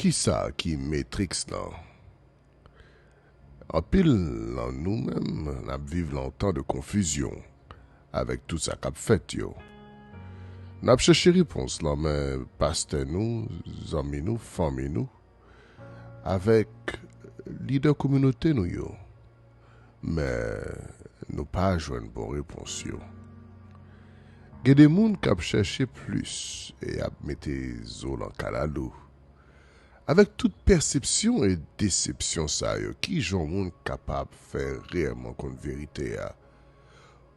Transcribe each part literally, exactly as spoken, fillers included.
Kisa ki Matrix lan? Anpil nan nou menm, n ap viv nan yon tan de konfizyon avèk tout sa k ap fèt yo. N ap chèche repons nan men pastè nou, zanmi nou, fanmi nou, avèk lidè kominote nou yo. Men, nou pa jwenn bon repons yo. Gen de moun k ap chèche plis e y ap mete zo nan kalalou. Avèk tout pèsepsyon e desepsyon sa yo, ki jan yon moun kapab fè reyèlman konn verite a?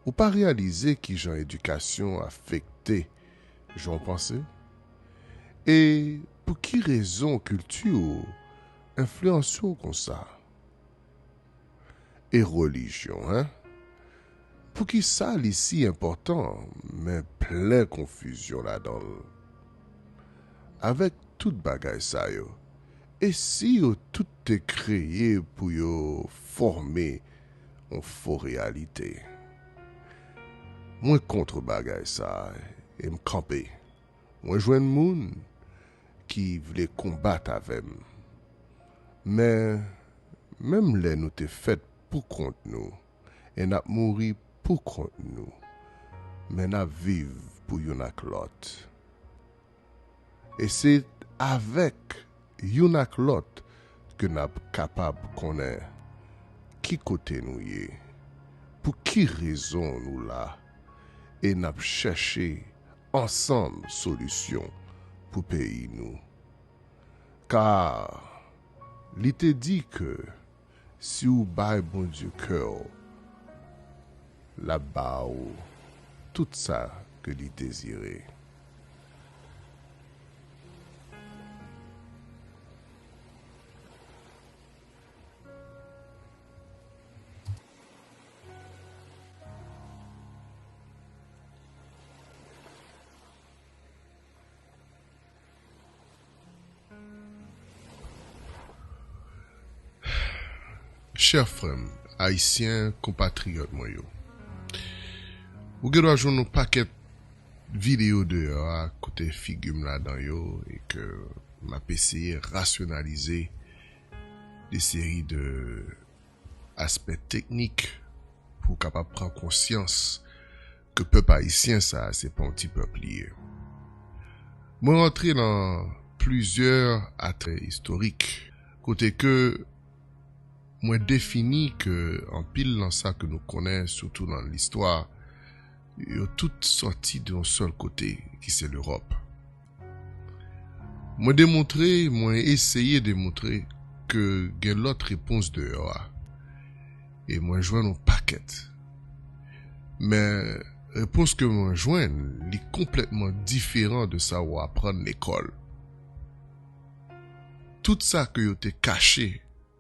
Ou pa reyalize ki jan edikasyon afekte jan w panse? E pou ki rezon kilti w enfliyanse w konsa? E relijyon, en? Poukisa li si enpòtan, men plen konfizyon ladan l? Avèk tout bagay sa yo, e si yo tout te kreye pou yo fòme yon fo reyalite? Mwen kont bagay sa e m kanpe. Mwen jwenn moun ki vle konbat avè m. Men, menm lè nou te fèt pou kont nou, e n ap mouri pou kont nou, men n ap viv pou youn ak lòt. E se avèk youn ak lòt ke n ap kapab konnen ki kote nou ye, pou ki rezon nou la, e n ap chèche ansanm solisyon pou peyi nou. Ka li te di ke si w bay Bondye kè w, l ap ba w tout sa ke li dezire. Chè frè m, ayisyen, konpatriyòt mwen yo, ou gen dwa jwenn yon pakèt videyo deyò a kote figi m ladan yo e ke m ap eseye rasyonalize de seri de aspè teknik pou w kapab pran konsyans ke pèp ayisyen sa a, se pa yon ti pèp li ye. Mwen rantre nan plizyè atrè istorik, kote ke mwen defini ke anpil nan sa ke nou konnen, sitou nan listwa, yo tout sòti de yon sèl kote, ki se Lewòp. Mwen demontre, mwen eseye demontre ke gen lòt repons deyò a. E mwen jwenn yon pakèt. Men, repons ke mwen jwenn, li konplètman diferan de sa w aprann lekòl. Tout sa ke yo te kache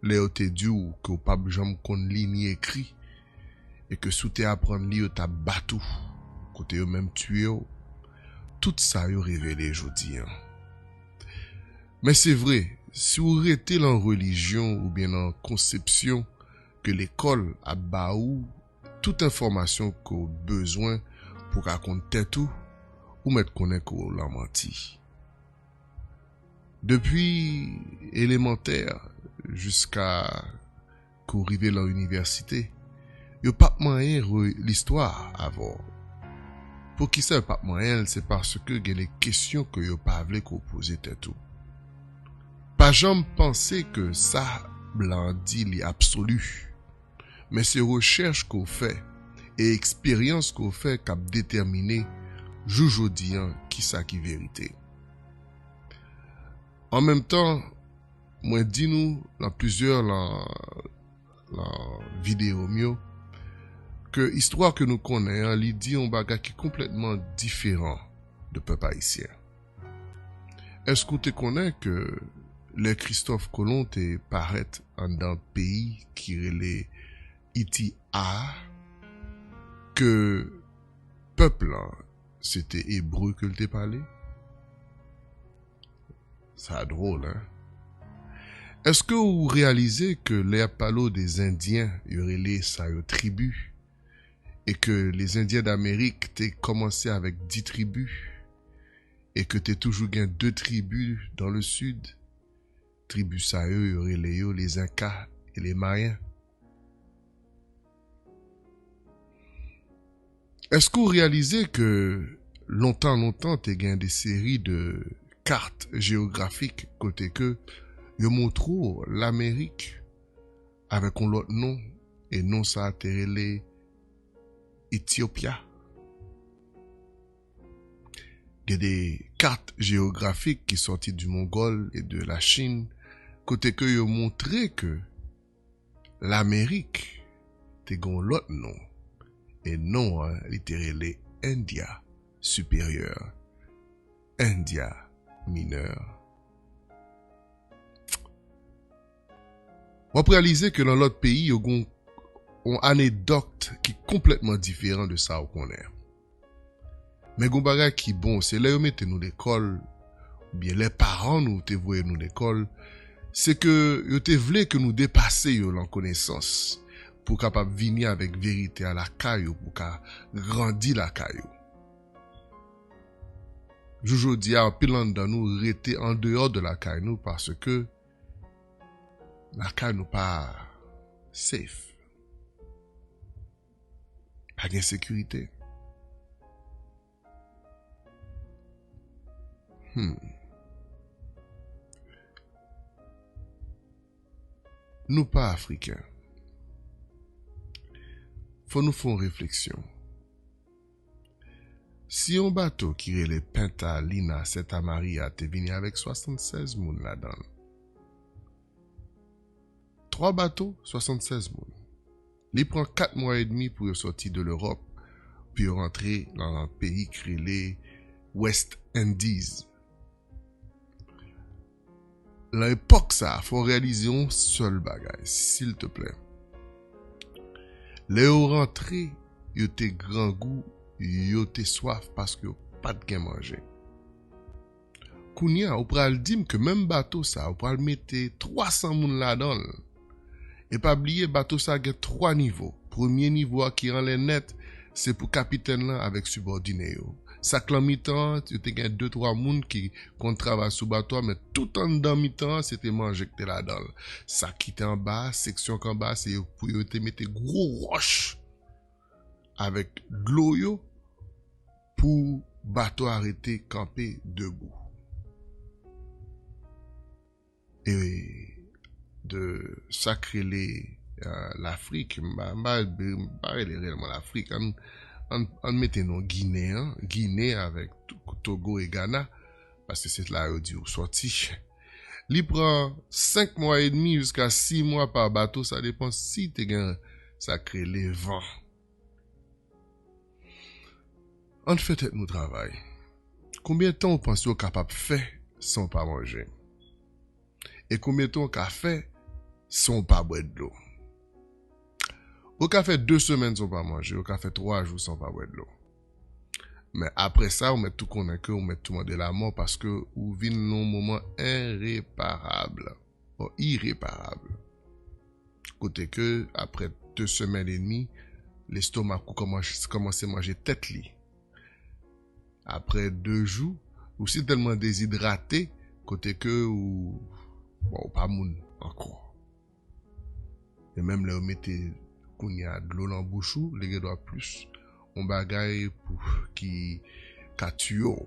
lè yo te di w ke w p ap janm konn li ni ekri, e ke si w te aprann li, yo t ap bat ou, kote yo menm tiye w, tout sa yo revele jodi an. Men se vre, si w rete nan relijyon oubyen nan konsepsyon ke lekòl ap ba ou tout enfòmasyon ke w bezwen pou w ka konn tèt ou, ou mèt konnen ke w nan manti. Depi elemantè jiska ke w rive nan inivèsite, yo p ap manyen re-, listwa avè w. Poukisa yo p ap manyen l? Se paske gen de kesyon ke yo pa vle ke w poze tèt ou. Pa janm panse ke sa blan an di li absoli. Men se rechèch ke w fè e eksperyans ke w fè k ap detèmine jou jodi an kisa ki verite. An menm tan, mwen di nou nan plizyè nan, nan videyo m yo, ke istwa ke nou konnen an, li di yon bagay ki konplètman diferan de pèp ayisyen. Èske w te konnen ke lè Kristòf Kolon te parèt anndan peyi ki rele Iti a, ke pèp lan, se te ebre ke l te pale? Sa dwòl, en? Èske w reyalize ke lè y ap pale w de Zendyen, yo rele sa yo tribi, e ke les Indiens d'Amérique te kòmanse avèk dis tribi, e ke te toujou gen de tribi dans le sud, tribi sa yo, yo rele yo les Incas et les Mayens. Èske w reyalize ke lontan, lontan, te gen de seri de kat jewografik kote ke yo montre w Lamerik avèk yon lòt non, e non sa a te rele Ethiopia? Gen de kat jewografik ki sòti di Mongòl e de la Chin, kote ke yo montre ke Lamerik te gen yon lòt non, e non an, li te rele India Siperyè, India Minè. W ap reyalize ke nan lòt peyi, yo gen yon anedòt ki konplètman diferan de sa w konnen. Men gen yon bagay ki bon, se lè yo mete nou lekòl, oubyen lè paran nou te voye nou lekòl, se ke yo te vle ke nou depase yo lan konesans, pou kapab vini avèk verite a lakay ou, pou ka grandi lakay ou. Jou jodi a, anpil anndan nou rete andeyò de lakay nou paske lakay nou pa safe. Pa gen sekirite. Hmm. Nou pa Afriken. Fò nou fè yon refleksyon. Si yon bato ki rele Pinta Lina Santa Maria te vini avèk swasannsèz moun ladan l, twa bato, swasannsèz moun. Li pran kat mwa edmi pou yo sòti de Lewòp, pou yo rantre nan peyi ki rele West Indies. Nan epòk sa a, fò w reyalize yon sèl bagay, silteplè. Lè yo rantre, yo te grangou, yo te swaf paske yo pa t gen manje. Kounye a, ou pral di m ke menm bato sa, ou pral mete twa san moun ladan l. E pa bliye, bato sa gen twa nivo. Premye nivo a ki anlè nèt, se pou kapitèn lan avèk sibòdine yo. Sa k lan mitan an, yo te gen de twa moun ki konn travay sou bato a, men tout anndan mitan an, se te manje ki te ladan l. Sa ki te anba a, seksyon k anba a, se yo, pou yo te mete gwo wòch avèk dlo yo pou bato a rete kanpe debou. E de sa k rele, euh, Lafrik, m pa, m pa, m pa rele reyèlman Lafrik. Ann, ann, ann mete non Ginen an, Ginen avèk T-, Togo e Gana, paske se la yo di yo sòti. Li pran senk mwa edmi jiska sis mwa pa bato, sa depann si te gen sa k rele van. Ann fè tèt nou travay. Konbyen tan w panse w kapab fè san w pa manje? E konbyen tan w ka fè san w pa bwè dlo? Ou ka fè de semèn san w pa manje, ou ka fè twa jou san w pa bwè dlo. Men apre sa, ou mèt tou konnen ke ou mèt tou mande lamò paske ou vin nan yon moman enreparab, bon, ireparab. Kote ke, apre de semèn edmi, lestomak ou kòmanse, kòmanse manje tèt li. Apre de jou, ou si tèlman dezidrate, kote ke ou, bon, ou pa moun ankò. E menm lè yo mete kounye a dlo nan bouch ou, li gen dwa plis yon bagay pou ki ka tiye w.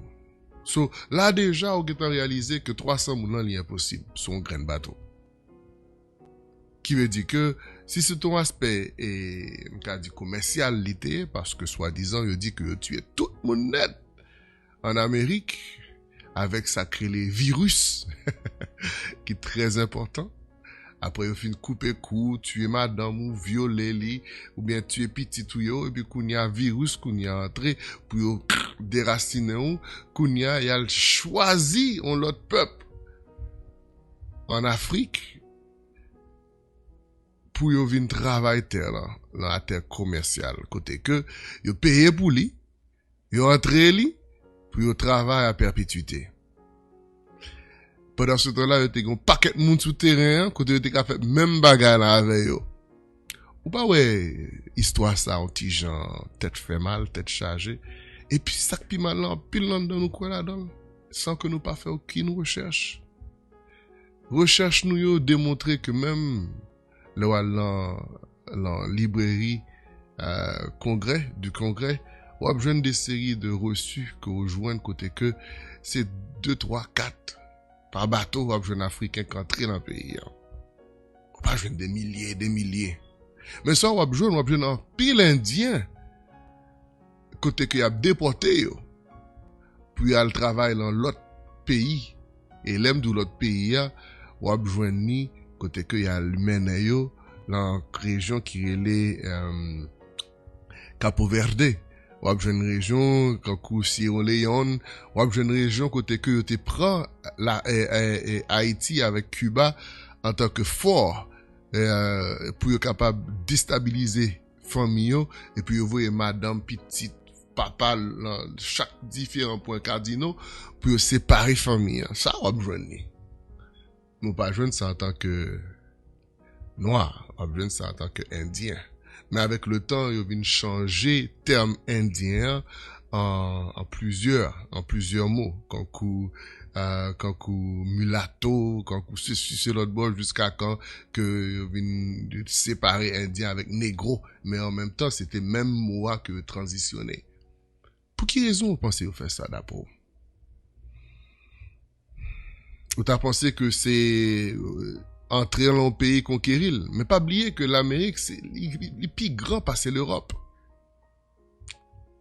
So, la deja, ou gentan reyalize ke twa san moun lan, li enposib sou yon grenn bato. Ki vle di ke, si se te yon aspè, e, m ka di komèsyal li te ye, paske swadizan yo di ke yo tiye tout moun nèt ann Amerik avèk sa k rele viris, ki trè enpòtan. Apre yo fin koupe kou w, tiye madanm ou, vyole li, oubyen tiye pitit ou yo, epi kounye a viris, kounye a antre pou yo derasinen w, kounye a y al chwazi yon lòt pèp ann Afrik pou yo vin travay tè lan, nan latè komèsyal, kote ke yo peye pou li, yo antre li pou yo travay a pèpetwite. Pandan se tan la, yo te gen yon pakèt moun sou teren an, kote yo te ka fè menm bagay la avè yo. Ou pa wè istwa sa yon ti jan tèt fè mal, tèt chaje? Epi sa k pi mal lan, anpil anndan nou kwè ladan l, san ke nou pa fè okenn rechèch. Rechèch nou yo demontre ke menm lè w al nan, nan libreri, euh, Congrès, du Congrès, w ap jwenn de seri de reçu ke w jwenn kote ke se de, twa, kat pa bato w ap jwenn Afriken k antre nan peyi an. Ou pa jwenn de milye e de milye. Men sa w ap jwenn, w ap jwenn anpil Endyen kote ke y ap depòte yo pou y al travay nan lòt peyi. E lè m di w lòt peyi a, w ap jwenn ni kote ke y al mennen yo nan rejyon ki rele, euh, Capo Verde. W ap jwenn rejyon kankou Sierra Leone, w ap jwenn rejyon kote ke yo te pran la, eh, eh, eh, Ayiti avèk Kiba antanke fò, eh, pou yo kapab destabilize fanmi yo, epi yo voye madanm, pitit, papa nan chak diferan pwen kadino pou yo separe fanmi an. Sa w ap jwenn li. Men w pa jwenn sa antanke nwa, w ap jwenn sa antanke Endyen. Men avèk le tan, yo vin chanje tèm Endyen an an, an plizyè, an plizyè mo, kankou, euh, kankou milato, kankou sesi, se lòt bò, jiska kan ke yo vin separe Endyen avèk negro. Men an menm tan, se te menm mo a ke yo tranzisyone. Pou ki rezon w panse yo fè sa, daprè w? Ou ta panse ke se, euh, antre nan yon peyi konkeri l. Men pa bliye ke Lamerik, se, li, li, li pi gran pase Lewòp.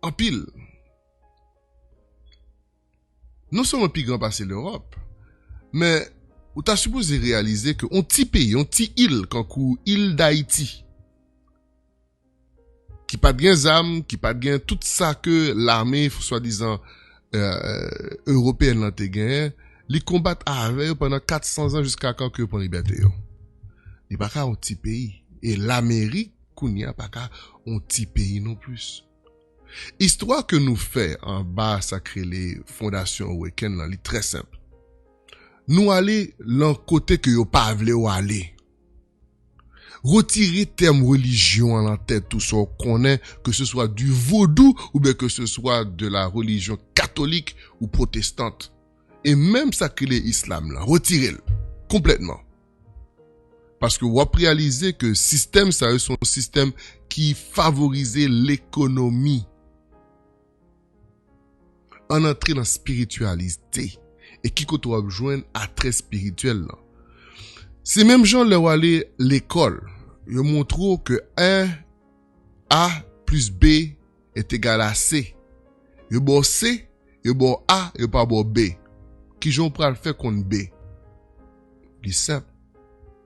Anpil. Non sèlman pi gran pase Lewòp, men ou ta sipoze reyalize ke yon ti peyi, yon ti il, kankou il Dayiti, ki pa t gen zam, ki pa t gen tout sa ke lame swadizan, euh, ewopeyèn nan te genyen, li konbat avè yo pandan kat san zan jiska kan ke yo pran libète yo. Li pa ka yon ti peyi. E Lamerik, kounye a, pa ka yon ti peyi non plis. Istwa ke nou fè anba sa k rele Fondasyon Awaken nan, li trè senp. Nou ale nan kote ke yo pa vle w ale. Retire tèm relijyon an nan tèt ou, sa w konnen, ke se swa di vodou oubyen ke se swa de la religion catholique ou protestante. E menm sa k rele islam lan, retire l konplètman. Paske w ap reyalize ke sistèm sa yo se yon sistèm ki favorize lekonomi. Ann antre nan espirityalite. E ki kote w ap jwenn atrè espirityèl lan? Se menm jan lè w ale lekòl, yo montre w ke en A plis B est égal à C. Yo ba w C, yo ba w A, yo pa ba w B. Kijan w pral fè konn B? Li senp.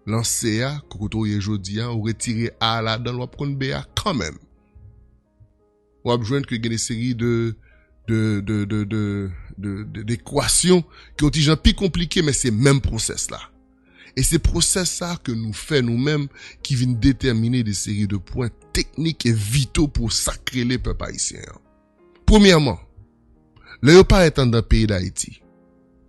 Lan C a, kote w ye jodi a, ou retire A a ladan l, w ap konn B a kanmenm. W ap jwenn ke gen de seri de, de, de, de, de, de, de, de ekwasyon ki yon ti jan pi konplike, men se menm pwosès la. E se pwosès sa ke nou fè nou menm ki vin detèmine de seri de pwen teknik e vito pou sa k rele pèp ayisyen an. Premyèman, lè yo parèt anndan peyi Dayiti,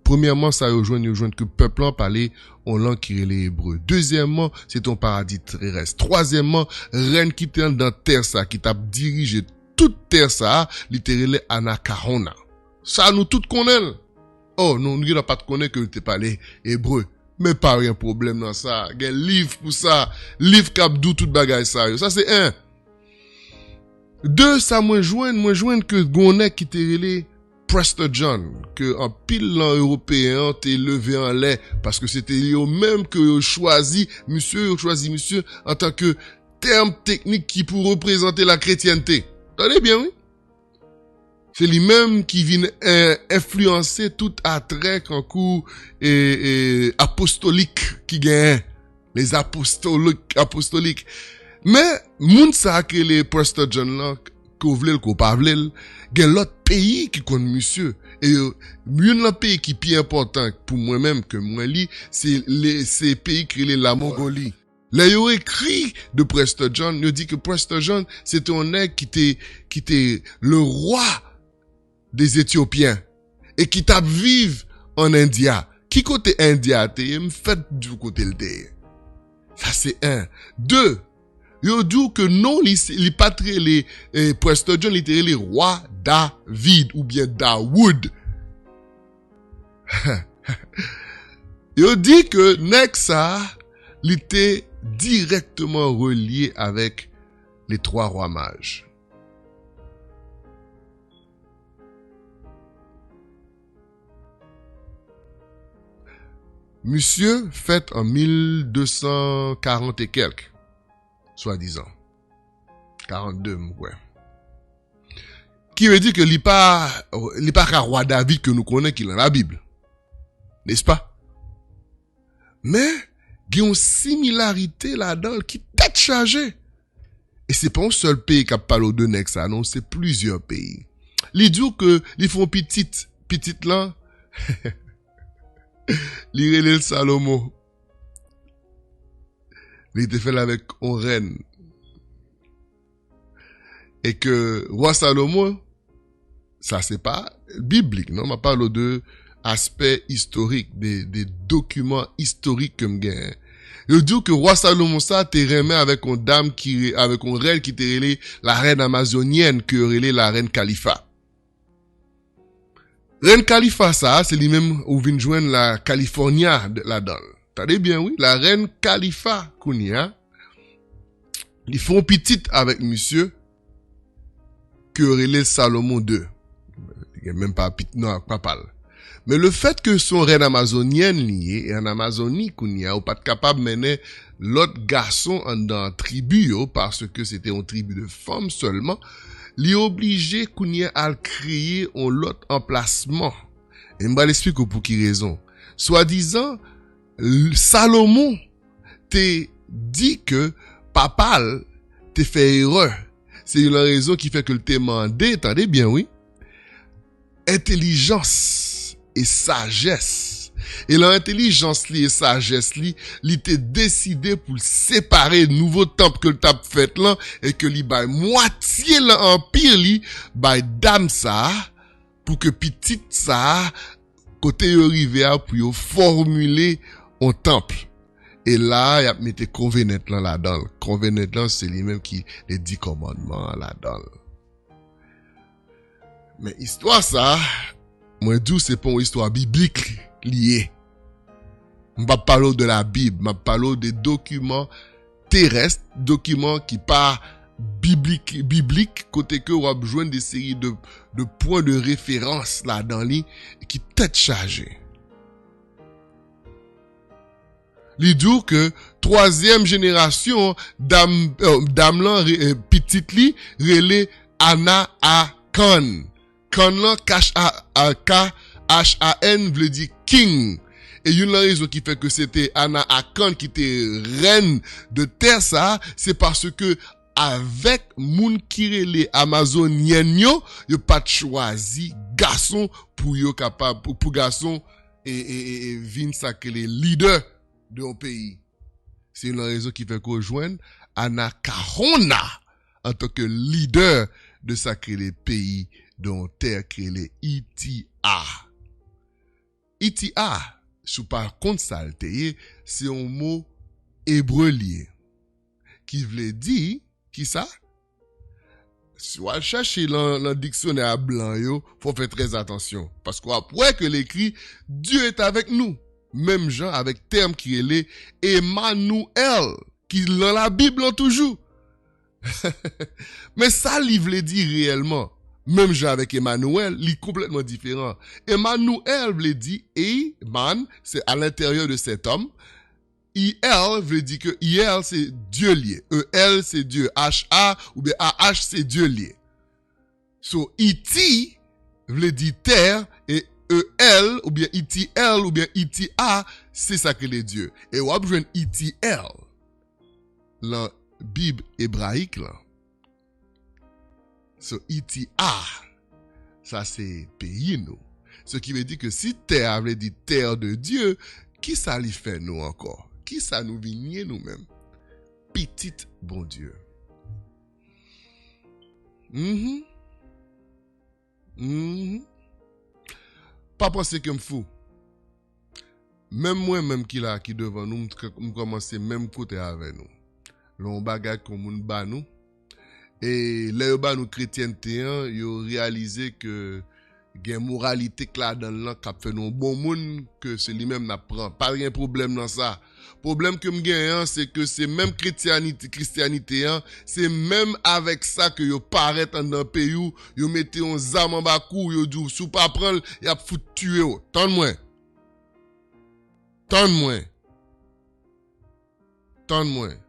premyèman, sa yo jwenn, yo jwenn ke pèp lan pale yon lang ki rele ebre. Dezyèmman, se te yon paradi terès. Twazyèmman, rèn ki te anndan tè sa, ki t ap dirije tout tè sa, li te rele Anakahona. Sa nou tout konnen l. Oh, nou, nou gentan pa t konnen ke yo te pale ebre. Men pa gen pwoblèm nan sa. Gen liv pou sa. Liv k ap di w tout bagay sa yo. Sa se en. De, sa mwen jwenn, mwen jwenn ke gen yon nèg ki te rele Prester John, ke anpil lan Ewopeyen an te leve anlè, paske se te yo menm ke yo chwazi, misye, yo chwazi misye antanke tèm teknik ki pou reprezante la kretyènte. Tande byen, wi. Se li menm ki vin, eh, enfliyanse tout atrè kankou, eh, eh, apostolik ki genyen. Les apostoliques, apostoliques. Men, moun sa a ki rele Prester John lan, ke w vle l, ke w pa vle l, gen lòt peyi ki konn misye. E yo, youn nan peyi ki pi enpòtan pou mwen menm, ke mwen li, se le, se peyi ki rele Lamongoli. Lè yo ekri de Prester John, yo di ke Prester John, se te yon nèg ki te, ki te le roi des Éthiopiens e ki t ap viv an Endia. Ki kote Endia te ye? M fèt di w kote l te ye. Sa se en. De, yo di w ke non li, se, li pa t rele, eh, Prester John, li te rele Rwa David oubyen Dawood. Yo di ke nèg sa a, li te dirèkteman relye avèk les trois rois mages. Misye fèt an mil de san karant e kèk, swadizan. Karant de, m kwè. Ki vle di ke li pa, li pa ka wa David ke nou konnen ki nan Labib. Nèspa? Men, gen yon similarite ladan l ki tèt chaje. E se pa yon sèl peyi k ap pale w de nèg sa, non, se plizyè peyi. Li di w ke li fè yon pitit, pitit lan, li rele l Salomon. Li te fè l avèk yon rèn. E ke wa Salomon, sa se pa biblik, non, m ap pale w de aspè istorik, de, de dokiman istorik ke m genyen. Yo di w ke wa Salomon sa te renmen avèk yon dam ki re-, avèk yon rèn ki te rele la reine amazonienne, ke yo rele la reine Khalifa. Reine Khalifa sa, se li menm ou vin jwenn la California de-, ladan l. Tande byen, wi, la reine Khalifa, kounye a, li fè yon pitit avèk misye, ke yo rele Salomon de. Li gen menm pa pit non ak papa l. Men le fèt ke se yon rèn amazonyèn li ye, e an Amazoni, kounye a, ou pa t kapab mennen lòt gason anndan tribi yo, paske se te yon tribi de fanm sèlman, li oblije kounye a al kreye yon lòt anplasman. E m pral esplike w pou ki rezon. Swadizan, l-, Salomon te di ke papa l te fè erè. Se youn nan rezon ki fè ke l te mande, tande byen wi, entèlijans e sajès. E lan entèlijans li e sajès li, li te deside pou l separe nouvo tanp ke l t ap fèt lan e ke li bay mwatye lan anpi li bay dam sa a, pou ke pitit sa a, kote yo rive a, pou yo fòmile yon tanp. E la a, y ap mete konvenant lan ladan l. Konvenant lan, se li menm ki les dix commandements an ladan l. Men istwa sa a, mwen di w, se pa yon istwa biblik li ye. M p ap pale w de la Bib, m ap pale w de dokiman terès, dokiman ki pa biblik, biblik, kote ke w ap jwenn de seri de, de pwen de referans ladan li ki tèt chaje. Li di w ke twazyèm jenerasyon dam, eh, dam lan, re-, eh, pitit li, rele Ana a Kan. Kan lan, K H A, a, K H A N, vle di king. E youn lan rezon ki fè ke se te Ana a Kan ki te rèn de tè sa a, se paske avèk moun ki rele Amazonyèn yo, yo pa t chwazi gason pou yo kapab, pou, pou gason e, e, e, e vin sa k rele lidè de yon peyi. Se youn nan rezon ki fè ke w jwenn Anakahona antanke lidè de sa k rele peyi de yon tè k rele Iti A. Iti A, si w pa konn sa l te ye, se yon mo ebre l ye. Ki vle di, kisa? Si w al chèche lan, lan diksyonè a blan yo, fò w fè trè atansyon. Paske w ap wè ke l ekri, Dieu est avec nous. Menm jan avèk tèm ki rele Emmanuel, ki lan Labib lan toujou. Men sa li vle di reyèlman, menm jan avèk Emmanuel, li konplètman diferan. Emmanuel vle di, Eman, se à l'intérieur de cet homme. I L vle di ke I L se Dye l ye. E L se Dye. H A oubyen A H se Dye l ye. So, Iti vle di tè, e E L oubyen Iti L oubyen Iti A, se sa k rele Dye. E w ap jwenn Iti L lan Bib ebrayik lan. So, Iti A, sa se peyi nou. Se ki vle di ke si tè a vle di terre de Dieu, kisa li fè nou ankò? Kisa nou vin ye nou menm? Pitit Bondye. Mhm. Mhm. Pa panse ke m fou. Menm mwen menm ki la, ki devan nou, m t-, m kòmanse menm kote avè nou. Lè yon bagay ke yon moun ba nou, e lè yo ba nou kretyènte an, yo reyalize ke gen moralite k ladan l lan k ap fè nou yon bon moun, ke se li menm n ap pran. Pa gen pwoblèm nan sa. Pwoblèm ke m genyen an, se ke se menm kretyanite, kristyanite an, se menm avèk sa ke yo parèt anndan peyi w, yo mete yon zam anba kou w, yo di w, si w pa pran l, y ap fout tiye w. Tann mwen. Tann mwen. Tann mwen.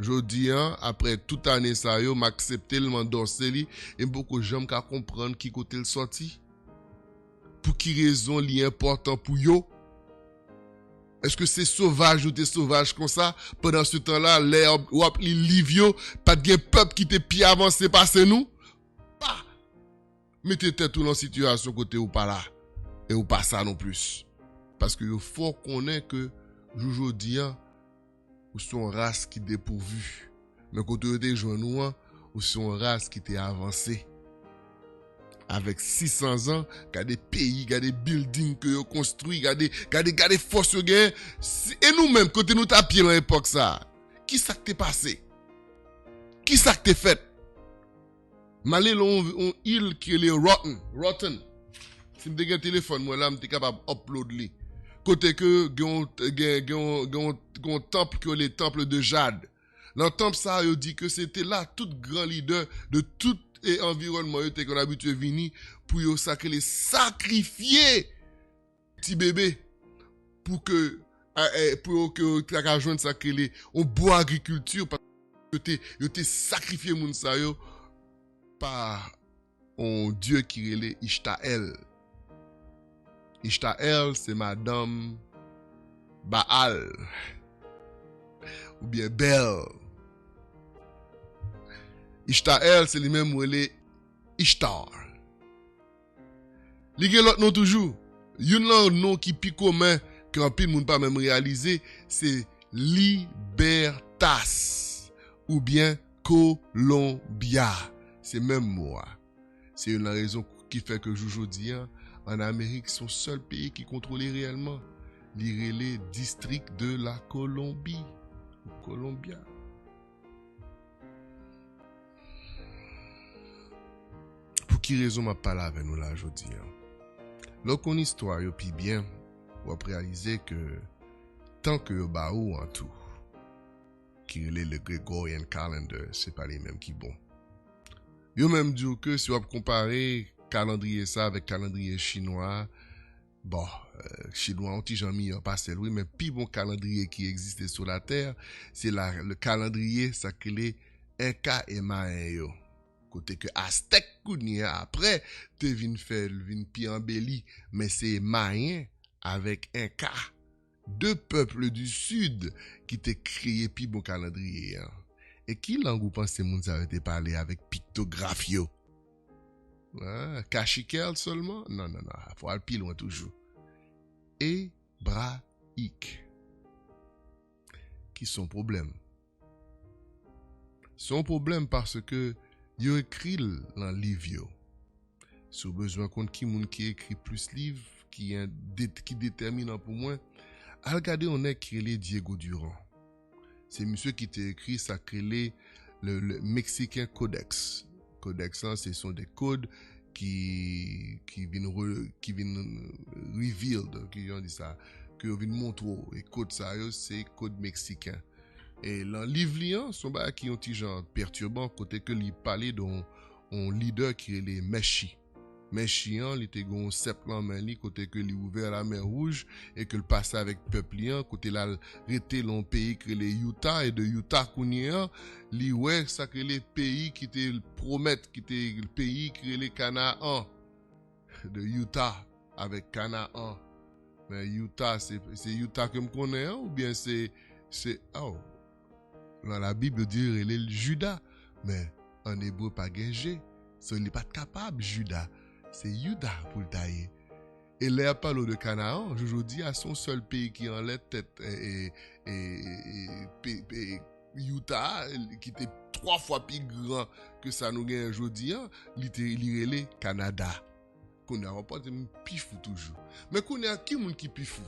Jodi a, apre tout ane sa yo, m aksepte l, m andòse li, e m poko janm ka konprann ki kote l sòti. Pou ki rezon li enpòtan pou yo? Èske se sovaj nou te sovaj konsa? Pandan se tan la, lè w ap li liv yo, pa t gen pèp ki te pi avanse pase nou? Pa mete tèt ou nan sitiyasyon kote ou pa la, e ou pa sa non plis. Paske yo fè w konnen ke jou jodi a, ou se yon ras ki depouvi. Men kote yo te jwenn ou an, ou se yon ras ki te avanse. Avèk sisan zan, gade peyi, gade building ke yo konstwi, gade, gade, gade fòs yo genyen. Si, e nou menm, kote nou t ap ye lan epòk sa a? Ki sa k te pase? Ki sa k te fèt? M ale lan yon, yon il ki rele Rotten. Rotten. Si m te gen telefòn mwen la, m te kapab upload li. Kote ke gen yon, gen, gen yon, gen yon, gen yon tanp ki rele Temple de Jade. Nan tanp sa a, yo di ke se te la tout gran lidè de tout e anviwònman yo te konn abitye vini pou yo sa k rele sakrifye ti bebe pou ke, a, e, pou yo ke yo ta ka jwenn sa k rele yon bon agrikilti, paske yo te, yo te sakrifye moun sa yo pa yon dye ki rele Ishtaèl. Ishtaèl se madanm Baal oubyen Bèl. Ishtaèl se li menm ou rele Ishtar. Li gen lòt non toujou. Youn lan non ki pi komen, ke anpil moun pa menm reyalize, se Libertas oubyen Colombia. Se menm mo a. Se youn lan rezon ki fè ke jou jodi a, ann Amerik, se yon sèl peyi ki kontwole reyèlman. Li rele District de la Colombie, Colombia. Pou ki rezon m ap pale avè nou la jodi a? Lè w konn istwa yo pi byen, w ap reyalize ke tan ke yo ba ou an tou, ki rele le Gregorian calendar, se pa li menm ki bon. Yo menm di w ke si w ap konpare kalandriye sa avèk kalandriye chinwa a, bon, eh, chinwa yon ti jan miyò pase l, wi, men pi bon kalandriye ki egziste sou latè, se la, le kalandriye sa k rele Enka e Mayen yo. Kote ke Aztèk kounye a, apre, te vin fè l vin pi anbeli, men se Mayen avèk Enka, de pèp di sid, ki te kreye pi bon kalandriye an. E ki lang ou panse moun sa yo te pale avèk piktograf yo? Ah, kachikèl sèlman? Non, non, non, fò al pi lwen toujou. Ebrayik. Ki se yon pwoblèm. Se yon pwoblèm paske yo ekri l lan liv yo. Si w bezwen konn ki moun ki ekri plis liv, ki en-, det-, ki detèminan pou mwen, al gade yon nèg ki rele Diego Durán. Se misye ki te ekri sa k rele le, le Mexican Codex. Kodèks lan, se son de kòd ki, ki vin re-, ki vin revealed, ki jan di sa, ke yo vin montre w. E kòd sa yo, se kòd meksiken. E lan liv li an, se yon bagay ki yon ti jan pètiban, kote ke li pale de yon, yon lidè ki rele Mèchi. Mèchi an, li te gen yon sèp lan men li, kote ke li ouvè lamè wouj, e ke l pase avèk pèp li an, kote l al rete lan yon peyi ki rele Utah, e de Utah kounye an, li wè sa k rele peyi ki te pwomèt, ki te peyi ki rele Kanaan, de Utah avèk Kanaan. Men Utah, se, se Utah ke m konnen an, oubyen se, se, oh, nan Labib, yo di rele l Jida, men an ebre pa gen J. So, li pa t kapab Jida. Se Yuda pou l ta ye. E lè y ap pale w de Kanaan, jou jodi a, se yon sèl peyi ki anlè tèt, e, e, e, e, pe-, pe-, Utah, ki te twa fwa pi gran ke sa nou genyen jodi a, li te, li rele Kanada. Kounye a, w ap di m pi fou toujou. Men kounye a, ki moun ki pi fou?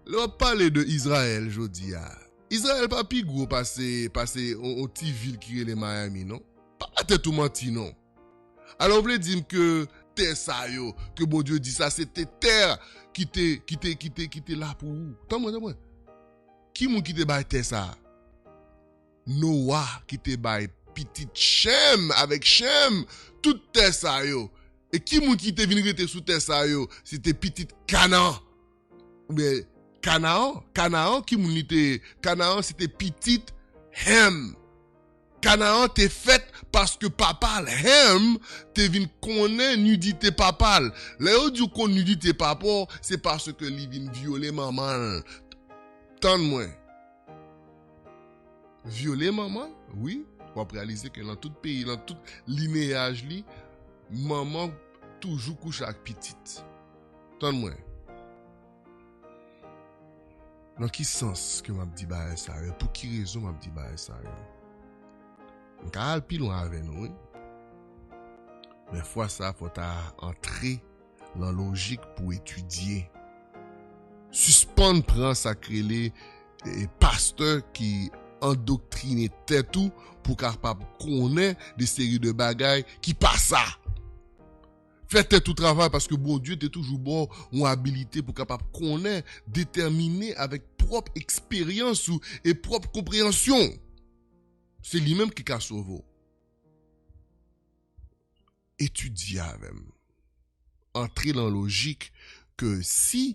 Lè w ap pale de Izrayèl jodi a, Izrayèl pa pi gwo pase, pase on, on ti vil ki rele Miami, non. Pa ba tèt ou manti, non. Alò, w vle di m ke tè sa yo, ke Bondye di sa, se te tè ki te, ki te, ki te, ki te la pou ou. Tann mwen, tann mwen. Ki moun ki te bay tè sa? Nowa ki te bay pitit Chèm avèk Chèm tout tè sa yo. E ki moun ki te vin rete sou tè sa yo? Se te pitit Kanaan. Oubyen Kanaan, Kanaan, ki moun li te ye? Kanaan se te pitit Ham. Kanaan te fèt paske papa l, Ham, te vin konnen nidite papa l. Lè yo di w konn nidite papa w, se paske li vin vyole manman l. Tann mwen. Vyole manman l, wi. W ap reyalize ke nan tout peyi, nan tout lineyaj li, manman toujou kouche ak pitit. Tann mwen. Nan ki sans ke m ap di bagay sa yo? Pou ki rezon m ap di bagay sa yo? M ka al pi lwen avè nou, wi. Men fwa sa, fò w ta antre nan lojik pou etidye. Sispann pran sa k rele, e, pastè ki andoktrine tèt ou pou kapab konnen de seri de bagay ki pa sa. Fè tèt ou travay, paske Bondye te toujou ba w yon abilite pou kapab konnen, detèmine avèk pwòp eksperyans ou e pwòp konpreyansyon w. Se li menm ki ka sove w. Etidye avè m. Antre nan lojik ke si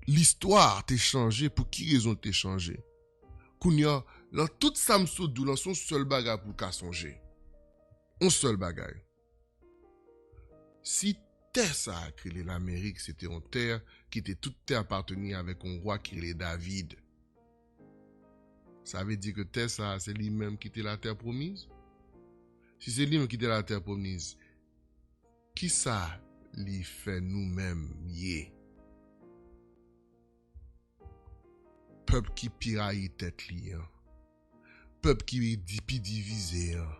listwa te chanje, pou ki rezon l te chanje? Kounye a, nan tout sa m sot di w lan, se yon sèl bagay pou w ka sonje. Yon sèl bagay. Si tè sa a k rele Lamerik, se te yon tè ki te tout tè apateni avèk yon wa ki rele David, sa vle di ke tè sa a, se li menm ki te latè pwomiz? Si se li menm ki te latè pwomiz, kisa li fè nou menm ye? Pèp ki pi rayi tèt li an. Pèp ki di-, pi divize an.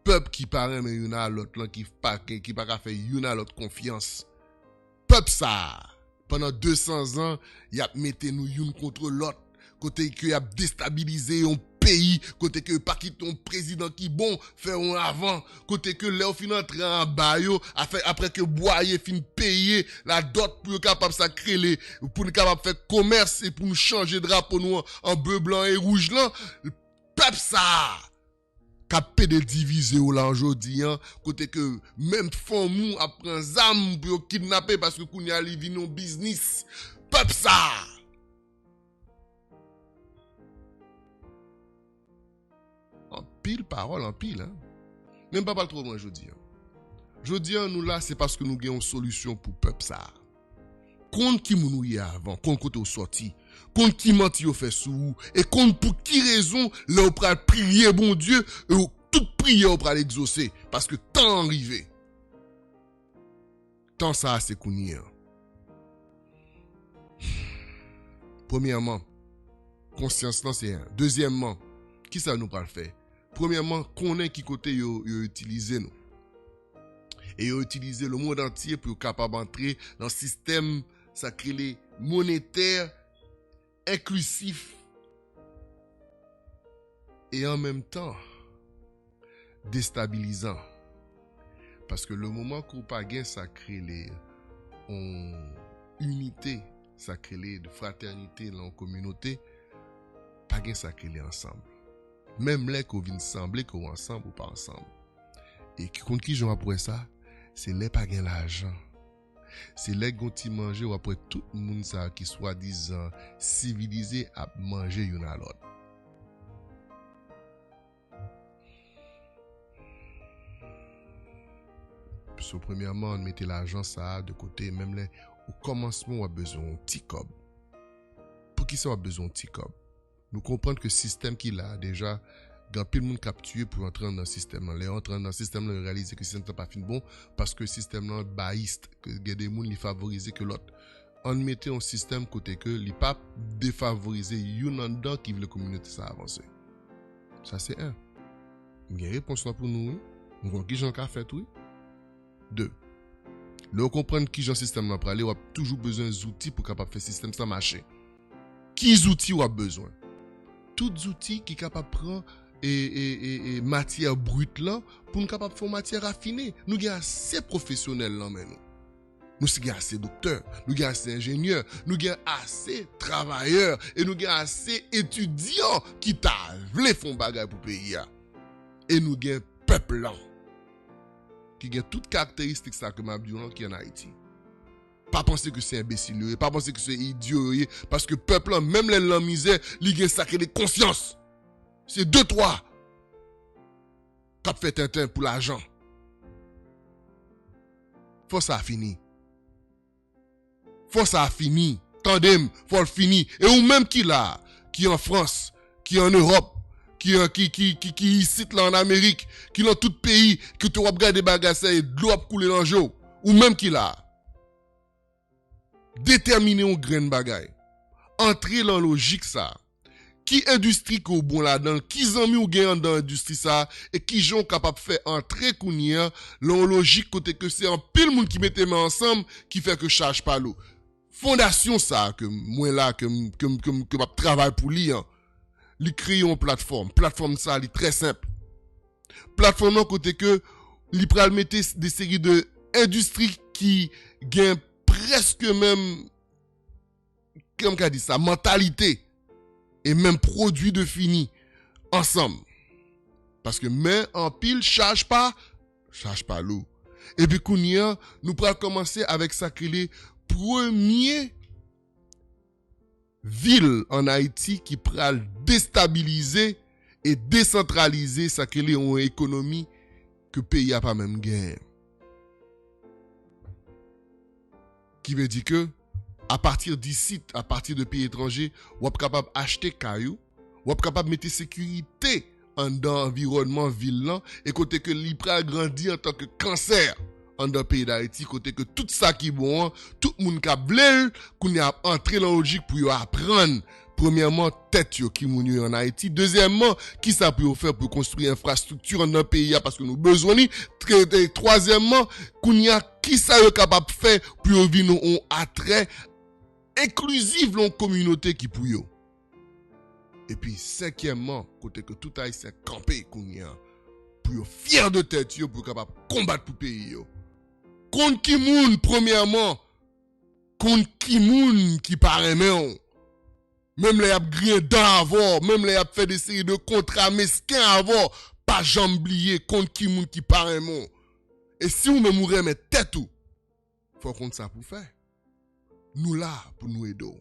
Pèp ki pa renmen youn a lòt lan, ki pa, ki pa ka fè youn a lòt konfyans. Pèp sa a, pandan de san zan, y ap mete nou youn kont lòt, kote ke y ap destabilize yon peyi, kote ke yo pa kite yon prezidan ki bon fè yon avan, kote ke lè yo fin antre anba yo, afè, apre ke Bwaye fin peye ladòt pou yo kapab sa k rele, pou nou kapab fè komès e pou nou chanje drapo nou an, an ble, blan e wouj lan, pèp sa a k ap pede divize w la jodi an, kote ke menm fanmi w ap pran zam pou yo kidnape paske kounye a li vin yon biznis. Pèp sa a! Anpil pawòl, anpil, en. Men m pa pral twò lwen jodi an. Jodi an, nou la, se paske nou gen yon solisyon pou pèp sa a. Konn ki moun ou ye avan, konn kote w sòti, konn ki manti yo fè sou ou, e konn pou ki rezon lè w pral priye Bondye, e w, tout priyè w pral egzose, paske tan an rive. Tan sa a se kounye a. Premyèman, konsyans lan se en. Dezyèmman, kisa nou pral fè? Premyèman, konnen ki kote yo, yo itilize nou. E yo itilize lemonn antye pou yo kapab antre nan sistèm sa k rele monetè enklisif e an menm tan destabilizan. Paske le moman ke w pa gen sa k rele yon inite, sa k rele de fratènite nan yon kominote, pa gen sa k rele ansanm. Menm lè ke w vin sanble ke w ansanm, ou pa ansanm. E ki konn kijan w ap wè sa? Se lè pa gen lajan. Se lè gen yon ti manje, w ap wè tout moun sa yo ki swadizan sivilize ap manje youn a lòt. So, premyèman, ann mete lajan sa a de kote, menm lè o kòmansman w ap bezwen yon ti kòb. Poukisa w ap bezwen yon ti kòb? Nou konprann ke sistèm ki la a deja, gen anpil moun k ap tiye pou yo antre anndan sistèm lan. Lè yo antre anndan sistèm lan, yo reyalize ke sistèm lan pa fin bon, paske sistèm lan bayis, ke gen de moun li favorize ke lòt. Ann mete yon sistèm kote ke li pa defavorize youn anndan ki vle kominote sa a avanse. Sa se en. M gen repons lan pou nou, wi. M konn kijan l ka fèt, wi. De. Lè w konprann kijan sistèm lan prale, w ap toujou bezwen zouti pou kapab fè sistèm sa mache. Ki zouti w ap bezwen? Tout zouti ki kapab pran e, e, e, e matyè brit lan pou n kapab fè yon matyè rafine. Nou gen ase pwofesyonèl nan men nou. Nou si gen ase doktè, nou gen ase enjenyè, nou gen ase travayè, e nou gen ase etidyan ki ta vle fè yon bagay pou peyi a. E nou gen pèp lan ki gen tout karakteristik sa ke m ap di w lan ki ann Ayiti. Pa panse ke se enbesil yo ye, pa panse ke se idyo yo ye, paske pèp lan, menm lè l nan mizè, li gen sa k rele konsyans. Se de twa k ap fè tenten pou lajan. Fò sa fini. Fò sa fini. Tande m, fò l fini. E ou menm ki la, ki an Frans, ki an Ewòp, ki, ki, ki, ki, ki isit la an Amerik, ki lan tout peyi, ki te w ap gade bagay sa e dlo ap koule nan je w. Ou menm ki la. Detèmine yon grenn bagay. Antre lan lojik sa. Ki endistri ke w bon ladan l? Ki zanmi w gen anndan endistri sa a? E kijan w kapab fè antre kounye a lan yon lojik kote ke se anpil moun ki mete men ansanm ki fè ke chaj pa lou? Fondasyon sa a ke mwen la, ke m, ke m, ke m, ke m ap travay pou li an, li kreye yon platfòm. Platfòm sa a, li trè senp. Platfòm nan kote ke li pral mete de seri de endistri ki gen prèske menm, kòman m ka di sa, mantalite e menm pwodui de fini ansanm. Paske men anpil chaj pa, chaj pa lou. Epi kounye a, nou pral kòmanse avèk sa k rele premye vil ann Ayiti ki pral destabilize e desantralize sa k rele yon ekonomi ke peyi a pa menm genyen. Ki vle di ke, apati disit, apati de peyi etranje, w ap kapab achte kay ou, w ap kapab mete sekirite anndan anviwònman vil lan, e kote ke li pral grandi antanke kansè anndan peyi Dayiti, kote ke tout sa ki bon an, tout moun k ap vle l, kounye a ap antre lan lojik pou yo aprann, premyèman, tèt yo, ki moun yo ye ann Ayiti. Dezyèmman, kisa pou yo fè pou yo konstwi enfrastrikti anndan peyi a, paske nou bezwen li. Tre-, e twazyèmman, kounye a, kisa yo kapab fè pou yo vin yon, yon atrè enklizif lan yon kominote ki pou yo. Epi senkyèmman, kote ke tout Ayisyen kanpe kounye a, pou yo fyè de tèt yo, pou yo kapab konbat pou peyi yo. Konn ki moun, premyèman, konn ki moun ki pa renmen w. Menm lè y ap griyen dan avè w, menm lè y ap fè de seri de kontra mesken avè w, pa janm bliye konn ki moun ki pa renmen w. E si ou menm ou renmen tèt ou, fò w konn sa pou w fè. Nou la pou nou ede w.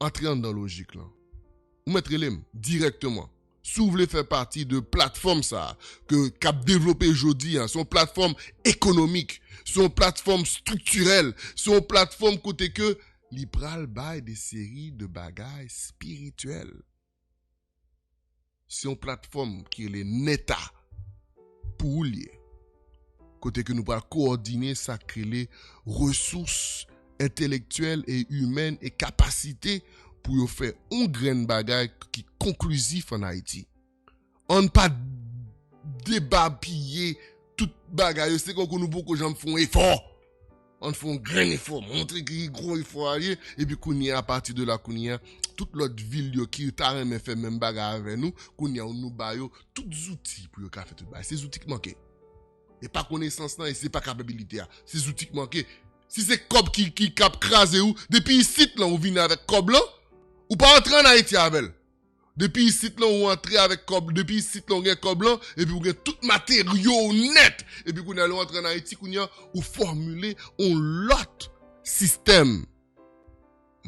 Antre anndan lojik lan. Ou mèt rele m dirèkteman. Si w vle fè pati de platfòm sa a, ke, k ap devlope jodi a, se yon platfòm ekonomik, se yon platfòm estriktirèl, se yon platfòm kote ke li pral bay de seri de bagay espirityèl. Se yon platfòm ki rele NETA pou ou l ye. Kote ke nou pral kowòdine sa k rele resous entelektyèl e imèn e kapasite pou yo fè yon grenn bagay ki konklizif ann Ayiti. Ann pa debapiye tout bagay yo, se kòmsi nou poko janm fè yon efò. Ann fè yon grenn efò, montre ki gwo efò a ye, epi kounye a, apati de la, kounye a, tout lòt vil yo ki ta renmen fè menm bagay avè nou, kounye a, nou ba yo tout zouti pou yo ka fè tout bagay. Se zouti k manke. E pa konesans lan, e se pa kapabilite a. Se zouti k manke. Si se kòb ki, ki, k ap kraze ou, depi isit lan, ou vini avèk kòb lan, ou pa antre ann Ayiti avè l. Depi isit lan, ou antre avèk kòb, depi isit lan, ou gen kòb lan, epi ou gen tout materyo w nèt. Epi kounye a, lè w antre ann Ayiti, kounye a, ou fòmile yon lòt sistèm.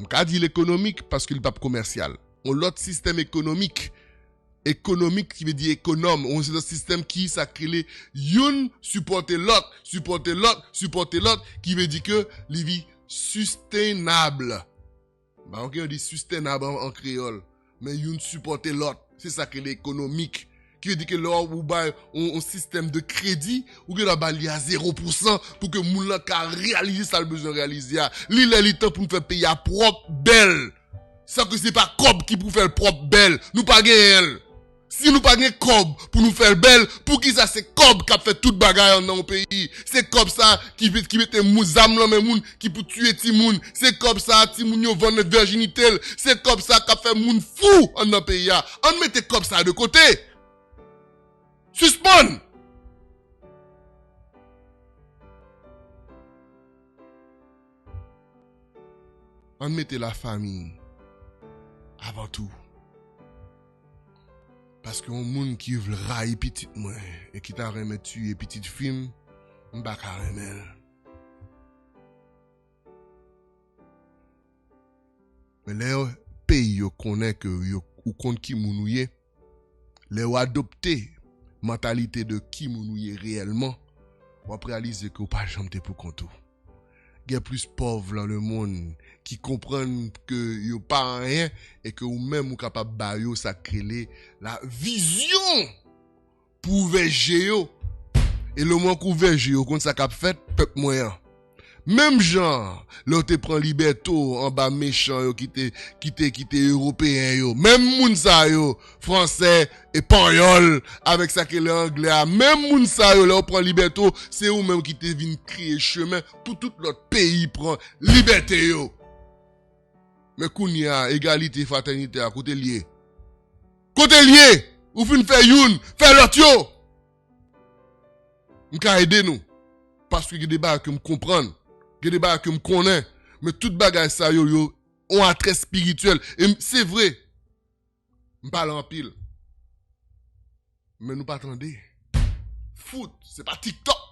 M ka di l ekonomik, paske li p ap komèsyal. Yon lòt sistèm ekonomik. Ekonomik, ki vle di ekonòm. Yon sistèm ki sa k rele youn sipòte lòt, sipòte lòt, sipòte lòt, ki vle di ke li vin sistenab. M pa konn kijan yo di sistenab an, an kreyòl, men youn sipòte lòt. Se sa k rele ekonomik. Ki vle di ke lè w bay yon, yon sistèm de kredi, ou gen dwa ba li a zewo pousan pou ke moun lan ka reyalize sa l bezwen reyalize a. Li lè li tan pou n fè peyi a pwòp, bèl. San ke se pa kòb ki pou fè l pwòp, bèl. Nou pa genyen l. Si nou pa gen kòb pou nou fè l bèl, poukisa se kòb k ap fè tout bagay anndan yon peyi? Se kòb sa ki, ki mete mou-, zam nan men moun ki pou tiye timoun. Se kòb sa timoun yo vann vèjinite l. Se kòb sa k ap fè moun fou anndan peyi a. Ann mete kòb sa de kote. Sispann! Ann mete lafanmi avan tou. Paske yon moun ki vle rayi pitit mwen e ki ta renmen tiye pitit fi m, m pa ka renmen l. Men lè peyi yo konnen ke yo, ou konn ki moun ou ye, lè w adopte mantalite de ki moun ou ye reyèlman, w ap reyalize ke w pa janm te pou kont ou. Gen plis pòv nan lemonn ki konprann ke yo pa anyen e ke ou menm ou kapab ba yo sa k rele la vizyon pou ouvè je yo. E lemonn k ouvè je yo, konn sa k ap fèt, pèp mwen an. Menm jan lè w te pran libète w anba mechan yo ki te ki te ki te ewopeyen yo, menm moun sa yo, fransè, epanyòl, avèk sa ke le anglè a, menm moun sa yo, lè w pran libète w, se ou menm ki te vin kreye chemen pou tout lòt peyi pran libète yo. Men kounye a, egalite, fratènite a, kote l ye? Kote l ye? Ou fin fè youn, fè lòt yo. M ka ede nou. Paske gen de bagay ke m konprann. Gen de bagay ke m konnen. Men tout bagay sa yo, yo on atrè espirityèl. E m- se vre. M pale anpil. Men nou pa tande. Fout, se pa TikTok